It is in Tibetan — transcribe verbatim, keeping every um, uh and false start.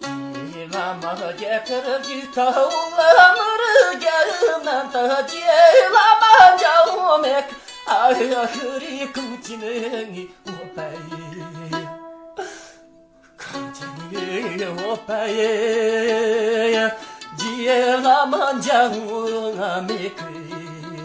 བླ་མ་རྒྱ་གར་གྱི་ཁའུ་བླ་མར་རྒྱ་ནན་ད་རྗེ་བླ་མ་འཇའ་འོད་མེ་ཁ་ཨ་ཧ་ཧ་རི་ཀུ་ཅི་ནི་ངི་འོ་པ་ཡི། ཁ་ཅི་ནི་འོ་པ་ཡི། རྗེ་བླ་མ་འཇའ་འོད་མེ་ཁ་ཡི།